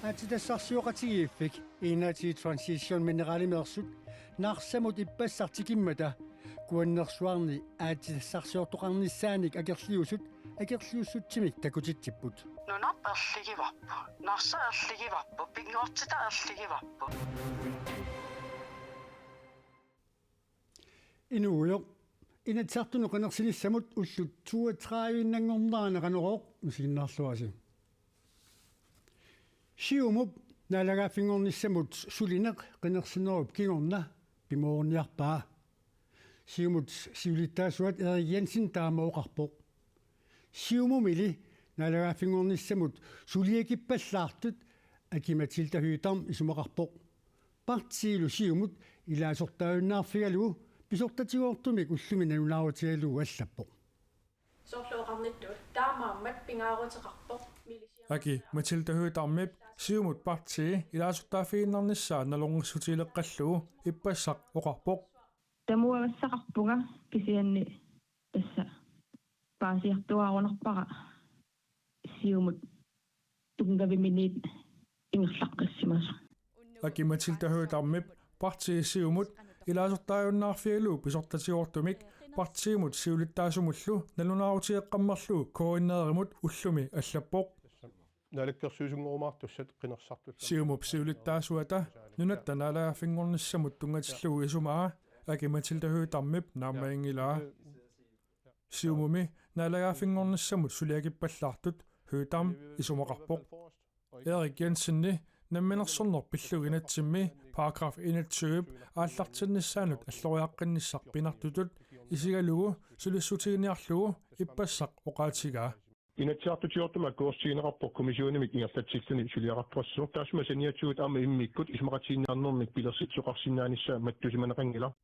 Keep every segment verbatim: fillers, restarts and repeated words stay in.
Aatsitassarsioqatigiiffik Energy Transition Mineralimeersut Narsamut ippassaq tikimmata kuannersuarni aatsitassarsiortoqarnissaannik akerliusut akerliussutsimik takutitsipput. Nunarput erligivarput, Narsap erligivarput, pinngortitaq erligivarput. Inuugujoq, Inatsisartunut qinersinissamut ullut toogtredive-innanngornerani Qanorooq misiginnaarluarisi. Siumup naalagaaffinngornissamut sulineq qinersinerup kingorna pimoorunniarpaa. Siumut siulittaasuat Erik Jensen taama oqarpoq. Siumumili naalagaaffinngornissamut suliakippallaartut Aki-Matilda Høegh-Dam isumaqarpoq. Partiilu Siumut ilaasortaajunnaarfigalugu pisortatigoortumik ullumi nalunaarutigalugu allappoq. Soorlu oqarnittut taamaammat pingaaruteqarpoq milisiamaa. Aki-Matilda Høegh-Dammip Siumut partii ilaasortaaffigiinnarnissaa nalornissutigileqqallugu ippassaq oqarpoq. Tamuassaqarpunga kisianni tassa paasiartuaarunarpara Siumut tunngaviminiit ingerlaqqissimasoq. Aki-Matilda Høegh-Dammip partii Siumut ilaasortaajunnaarfigalugu pisortatigoortumik partiimut siulittaasumullu nalunaarutigeqqammerlugu K N R-imut ullumi allappoq. Naalakkersuisunngorumaartussat qinersisartut. Siumup siulittaasuata nunatta naalagaaffinngornissamut tunngatillugu isumaa Aki-Matilda Høegh-Dammip naammaginngilaa. Siumumi naalagaaffinngornissamut suliakippallaartut Høegh-Dam isumaqarpoq. Erik Jensenip namminersorneq pillugu inatsimmi paragraf enogtyve aallartinnissaanut alloriaqqinnissaq pinartutut isigalugu sulissutiginiarlugu ippassaq oqaatigaa. Inatsisartutigoortumik akuersissutigineqarpoq kommissionimik ingerlatsilluni suliaqartoqassasoq. Taassuma saniatigut aamma immikkut isumaqatiginninniarnermik pilersitsisoqarsinnaanissaa mattussimaneqanngilaq.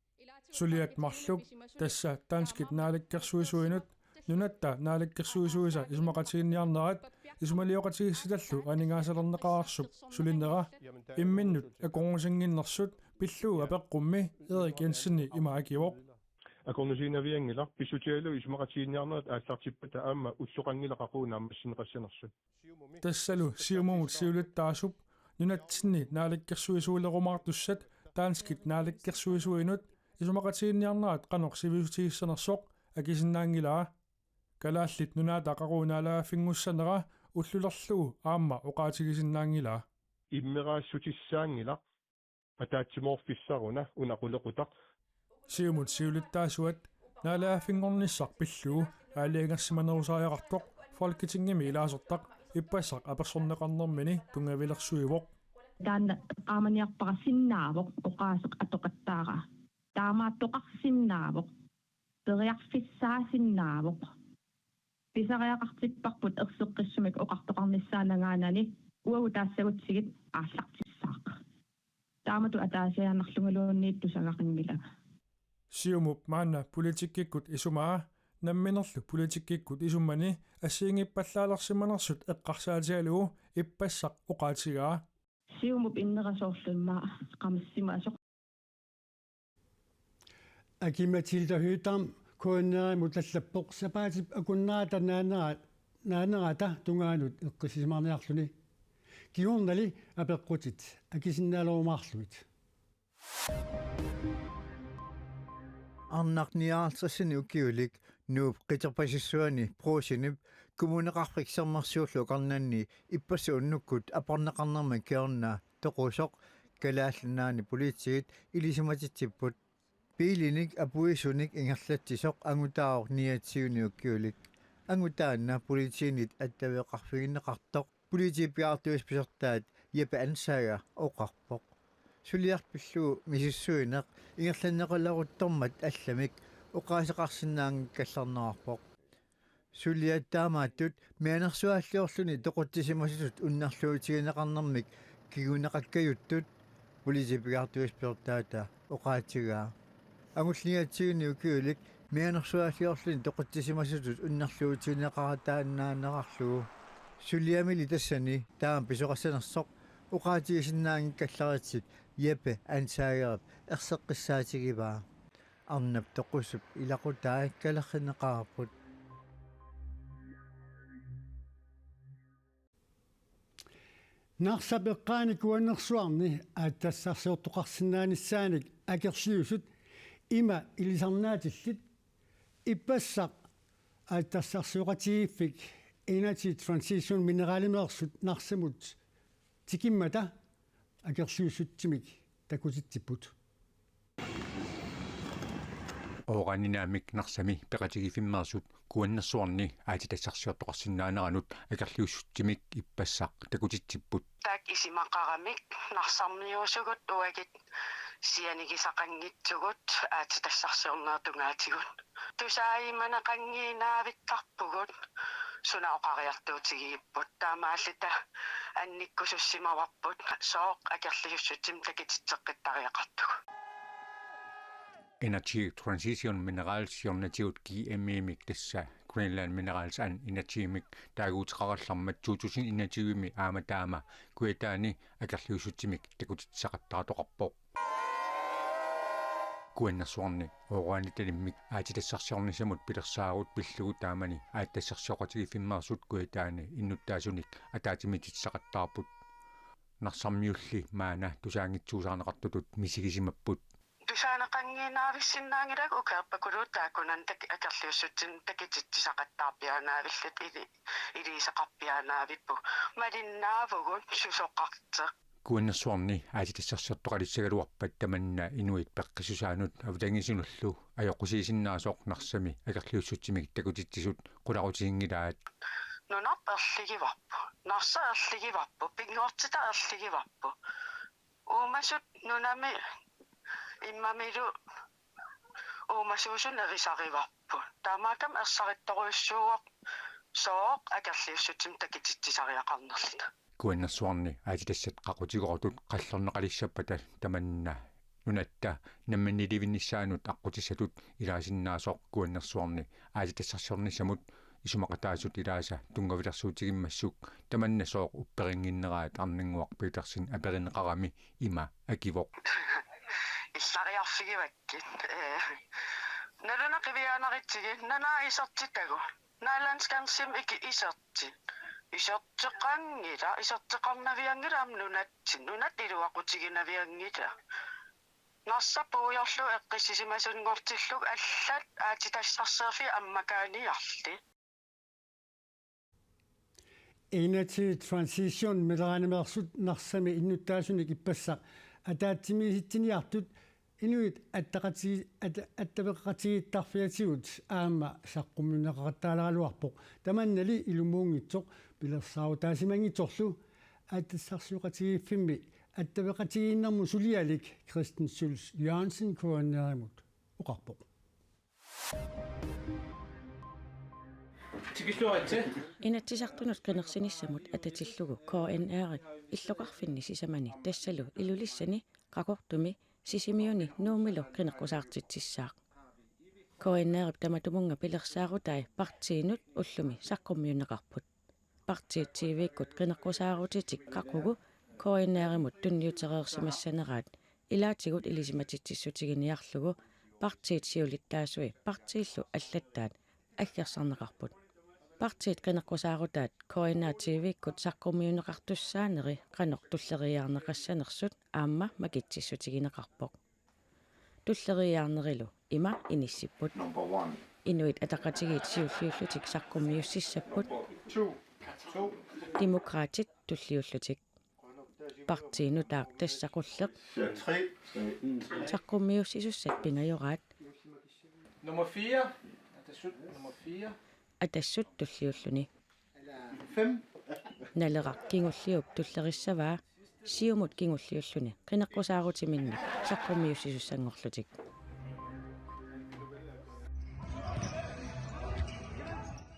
Suliat marluk, tassa danskit naalakkersuisuinut, nunatta naalakkersuisuisa isumaqatiginninniarnerat isumalioqatigiissitallu aningaasalerneqareersup sulinera, imminnut akornusinnginnersut pillugu apeqqummi Erik Jensen ima akivoq. Akornusiinnavianngilaq, pissutigalugu isumaqatiginninniarnerit aallartippata aamma ulloqanngilaq qaqugu naammassineqassanersut. Tassalu Siumumut siulittaasup nunatsinni naalakkersuisuulerumaartussat danskit naalakkersuisuinut isumaqatiginninniarnerat qanoq sivisutigissanersoq akisinnaanngilaa. Kalaallit Nunaata qaqugu naalagaaffinngussanera ullulerlugu aamma oqaatigisinnaanngilaa. Immeraassutissaanngilaq. Ataatsimoorfissaruna una qulequtaq. Siumut siulittaasuat naalagaaffinngornissaq pillugu aalajangersimanerusariaqartoq Folketingimi ilaasortaq ippassaq apersorneqarnermini tunngavilersuivoq. Taanna eqqaamaniarpara sinnaavoq oqaaseq atoqattaara. Taamaattoqarsinnaavoq. Periarfissaasinnaavoq. Pisariaqartipparput erseqqissumik oqartoqarnissaanut angaanani uagut taassagutsigit aallartissaaq. Taamatut ataasiaannarlungaluunniit tusagaqanngilanga. Siumup maanna politikkikkut isumaa namminerlu politikkikkut isummani assigiinngippallaalersimanersut eqqarsaatigalugu ippassaq oqaatigaa. Siumup innera soorlu immaqa qamissimasoq. Aki-Matilda Høegh-Dam K N R-imut allappoq sapaatip akunnerata naanera-, naanerata tungaanut eqqissisimaarniarluni. Kingornali apeqqutit akisinnaalerumaarlugit. Arnaq nioghalvtredsini ukiulik Nuup qiterpasissuani Brugsenip Kommuneqarfik Sermersuullu Oqarnanni ippassaq unnukkut aporneqarnermik kingorna toqusoq Kalaallit Nunaanni politiit ilisimatitsipput. Biilinik apuisunik ingerlatsisoq angutaavoq niogtyvenik ukiulik. Angutaanna politiinit attaveqarfigineqartoq politiit piaartuisa pisortaat Jeppe Ansager oqarpoq. Suliaq pillugu misissuineq ingerlanneqaleruttormat allamik oqaaseqarsinnaanngikkallarnerarpoq. Suliat taamaattut mianersuaalliorluni toqutsisimasutut unnerluutigineqarnermik kinguneqakkajuttut politiit piaartuisa pisortaata oqaatigaa. Angulli niogtyvenik ukiulik mianersuaalliorluni toqutsisimasutut unnerluutigineqarataannaanerarlugu. Suliamili tassani taama pisoqassanersoq oqaatigisinnaanngikkallaritsik Jeppe Ansagerip erseqqissaatigivaa. Arnap toqusup ilaqutai kalerrinneqarput. Narsap eqqaani Kuannersuarni aatsitassarsiortoqarsinnaanissaanik akerliusut ima ilisarnaatillit ippassaq aatsitassarsioqatigiiffik Energy Transition Mineralimeersut Narsamut tikimmata akerliussutsimik takutitsipput. Uraninaamik Narsami peqatigiiffimmeersut Kuannersuarni aatsitassarsiortoqarsinnaaneranut akerliussutsimik ippassaq takutitsipput. Taakku isumaqaramik Narsarmiuusugut uagut sianigisaqanngitsugut aatsitassarsiornerup tungaatigut. Tusaagimaneqanngiinnavittarpugut suna oqariartuutigigipput. Taamaalluta annikkusussimavarput sooq akerliussutsimik takutitseqqittariaqartugut. Energy Transition Minerals siornatigut G M E-mik, tassa Greenland Minerals and Energy-mik, taaguuteqarallarmat to tusind enogtyve-mi aamma taama Kujataani akerliussutsimik takutitsisaqattaartoqarpoq. Kuannersuarni uranitalimmik aatsitassarsiornissamut pilersaarut pillugu taamani aatsitassarsioqatigiiffimmeersut Kujataani innuttaasunik ataatsimiititsisaqattaarput. Narsarmiulli maanna tusaanngitsuusaarneqartutut misigisimapput. Tusaaneqanngiinnavissinnaanngilakka ukiorpakuluup taakkunani tak-, akerliussutsimik takutitsisaqattaarpiaannavilluta ili-, iliuuseqarpiaannavippugut. Malinnaavugut susoqartoq. Kuannersuarni aatsitassarsiortoqalissagaluarpat tamanna inuit peqqissusaannut avatangiisinullu ajoqusiisinnaasoq Narsami akerliussutsimik takutitsisut qularutiginngilaat. Nunarput erligivarput, Narsap erligivarput, pinngortitaq erligivarput. Uumasut nunami immamilu uumasuusut nerisarivarput. Taamaakkami ersarittorujussuuvoq sooq akerliussutsimik takutitsisariaqarnerluta. Kuannersuarni aatsitassat qaqutigoortut qallorneqalissappata tamanna nunatta namminiilivinnissaanut aqqutissatut ilaasinnaasoq Kuannersuarni aatsitassarsiornissamut isumaqataasut ilaasa tunngavilersuutigimmassuk tamanna sooq upperinnginneraat Arnannguaq Petersen aperineqarami ima akivoq. Illariarfigivakkit. Ee, nalunaq qiviaanaritsigit, nanaat isertitagut. Naalakkersuisut isertitagut. Iserteqanngilaq, iserteqarnavianngilaq aamma nunatsinni, nunatta iluaqutiginavianngilaq. Narsap puigorlugu eqqissisimasunngortillugu allat aatsitassarsiorfiit ammakaaniarli. Energy Transition Mineralimeersut Narsami innuttaasunik ippassaq ataatsimiisitsiniartut inuit attaqati-, at-, attaveqaqatigiittarfiatigut aamma saqqummiunneqaqattaaleraluarpoq. Tamannali ilumuunngitsoq pilersaarutaasimanngitsorlu aatsitassarsioqatigiiffimmi attaveqatigiinnermut sulialik Kristen Schulz Jørgensen K N R-imut oqarpoq. Tikilluaritsi. Inatsisartunut qinersinissamut atatillugu K N R-ip illoqarfinni sisamani, tassalu Ilulissani, Qaqortumi Sisimiuni Nuummilu qineqqusaartitsissaaq. K N R-ip tamatumunnga pilersaarutai partiinut ullumi saqqummiunneqarput. Partiit T V-kkut qineqqusaarutitik qaqugu K N R-imut tunniutereersimassaneraat ilaatigut ilisimatitsissutiginiarlugu partiit siulittaasui partiillu allattaat aggersarneqarput. Partiit qineqqusaarutaat K N R T V-kkut saqqummiunneqartussaaneri qanoq tulleriiaarneqassanersut aamma makitsissutigineqarpoq. Tulleriiaarnerilu ima inissipput. Number one. Inuit Ataqatigiit siulliullutik saqqummiussissapput. Two. Two. Demokraatit tulliullutik. Partii nutaaq tassa qulleq. Tre. Saqqummiussisussat pingajoraat. Nummer fire. Atassut nummer fire. Atassut tulliulluni. Fem. Naleraq kingulliup tullerissavaa, Siumut kingulliulluni qineqqusaarutiminnik saqqummiussisussanngorlutik.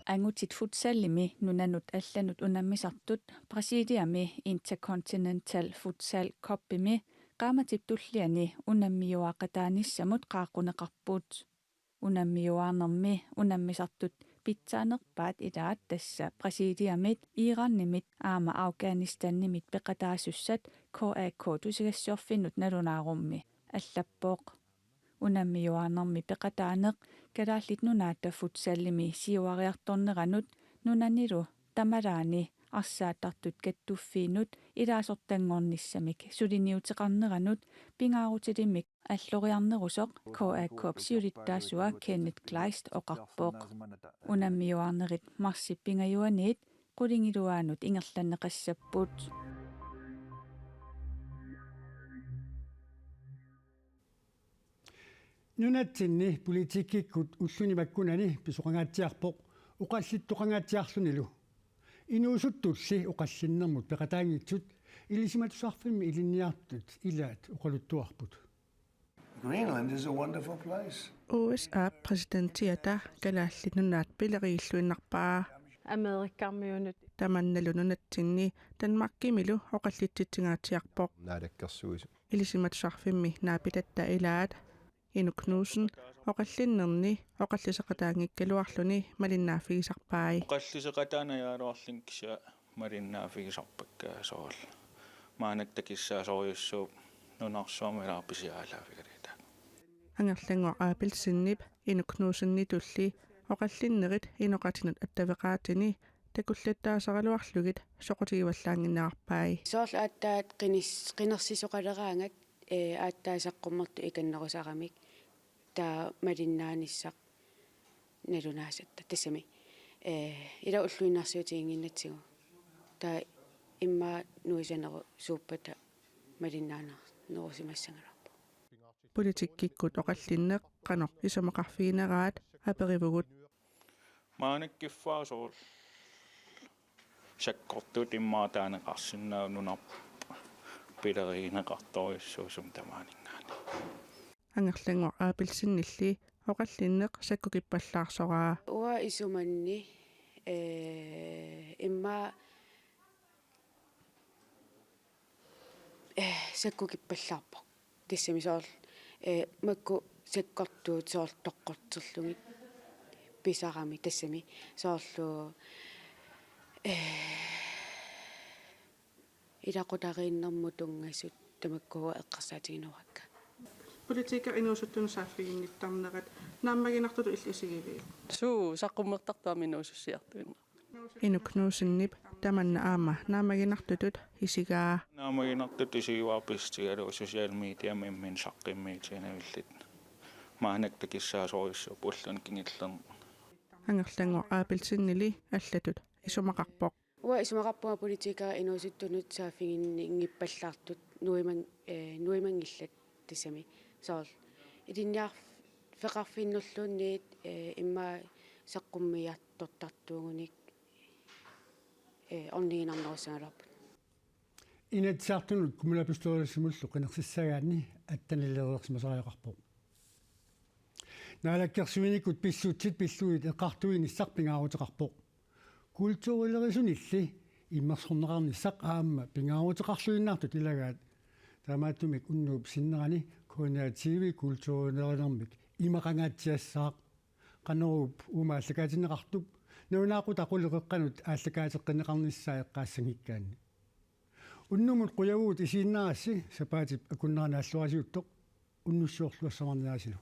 Angutit futsalimi nunanut allanut unammisartut Brasiliami Intercontinental Futsal Cupimi qaammatip tulliani unammiuaaqataanissamut qaaqquneqarput. Unammiuaarnermi unammisartut pitsaanerpaat ilaat, tassa Brasiliamit, Iranimit aamma Afghanistanimit peqataasussat K A K Tusagassiorfinnut nalunaarummi allappoq. Unammiuaarnermi peqataaneq Kalaallit Nunaata futsalimi siuariartorneranut nunanilu tamalaani arsaattartut kattuffiinut ilaasortanngornissamik suliniuteqarneranut pingaarutilimmik alloriarnerusoq K A K-p siulittaasua Kenneth Kleist oqarpoq. Unammiuaarnerit marsip pingajuaniit qulingiluaanut ingerlanneqassapput. Nunatsinni politikkikkut ulluni makkunani pisoqangaatsiarpoq oqallittoqangaatsiarlunilu. Inuusuttulli oqallinnermut peqataanngitsut Ilisimatusarfimmi ilinniartut ilaat oqaluttuarput. Greenland is a wonderful place. U S A præsidentiata Kalaallit Nunaat pileriilluinnarpaa. Amerikamiunut. Tamannalu nunatsinni Danmarkimilu oqallitsitsingaatsiarpoq. Naalakkersuisoq. Ilisimatusarfimmi naapitatta ilaat Inuk Knudsen oqallinnerni oqalliseqataanngikkaluarluni malinnaaffigisarpai. Oqalliseqataanngikkaluarlunga kisianni malinnaaffigisarpakka soorlu. Maannakkut takissaasorujussuuvoq nunarsuarmi ilaa pisiaalaaffigaluta. Angerlannguaq Abelsenip Inuk Knudsenitulli oqallinnerit inoqatinut attaveqaatini takullattaasaraluarlugit soqutigivallaannginnerarpai. Soorlu aatsaat qinis-, qinersisoqaleraangat, ee, aatsaat saqqummertut ikinnerusaramik taava malinnaanissaq nalunaasatta tassami. Ee, ila ulluinnarsiutiginnginnatsigu. Taava immaqa nuisanerusuuppata malinnaanerusimassagaluarpoq. Politikkikkut oqallinneq qanoq isumaqarfigineraat aperivugut. Maannakkut kiffaat soorlu sakkortuut immaqa taaneqarsinnaavoq nunarput pilerigineqartorujussuusumik tamaaninngaanniit. Angerlannguaq Abelsenilli oqallinneq sakkukippallaarsoraa. Uanga isumanni, ee, immaqa, ee, sakkukippallaarpoq. Tassami soorlu, ee, makku sakkortuut soorlu toqqorterlugit pisarami tassami soorlu, ee, ilaqutariinnermut tunngasut tamakku eqqarsaatigineruakka. Politikerit inuusuttunut saaffiginngittarnerat naammaginartutut illit isigiviuk? Suu, saqqummertartut aamma inuusussiartuinnarput. Inuk Knudsenip tamanna aamma naammaginartutut isigaa. Naammaginartutut isigivara pissutigalugu social mediami imminut saqqummiutiginagit. Maannakkut takissaasorujussuupput ulluni kingullerni. Angerlannguaq Abelsenili allatut isumaqarpoq. Uanga isumaqarpunga politikerit inuusuttunut saaffiginngippallartut nuiman-, ee, nuimanngillat tassami. Soorlu ilinniarfeqarfinnulluunniit, ee, immaqa saqqummiartortartuugunik, ee, orniginarnerussagaluarput. Inatsisartunut kommunalbestyrelsimullu qinersissagaanni attanilereersimasariaqarpoq. Naalakkersuinikkut pissutsit pillugit eqqartuinissaq pingaaruteqarpoq. Kulturilerisunilli immersorneqarnissaq aamma pingaaruteqarluinnartut ilagaat. Taamaattumik unnuup sinnerani K N R T V kulturilerinermik imaqangaatsiassaaq. Qanoruup uuma aallakaatinneqartup nalunaaqutaq qulit qeqqanut aallakaateqqinneqarnissaa eqqaassanngikkaanni. Unnummut qujavugut isiginnaarassi sapaatip akunnerani alluarisiuttoq unnussiorluassavarniarisilu.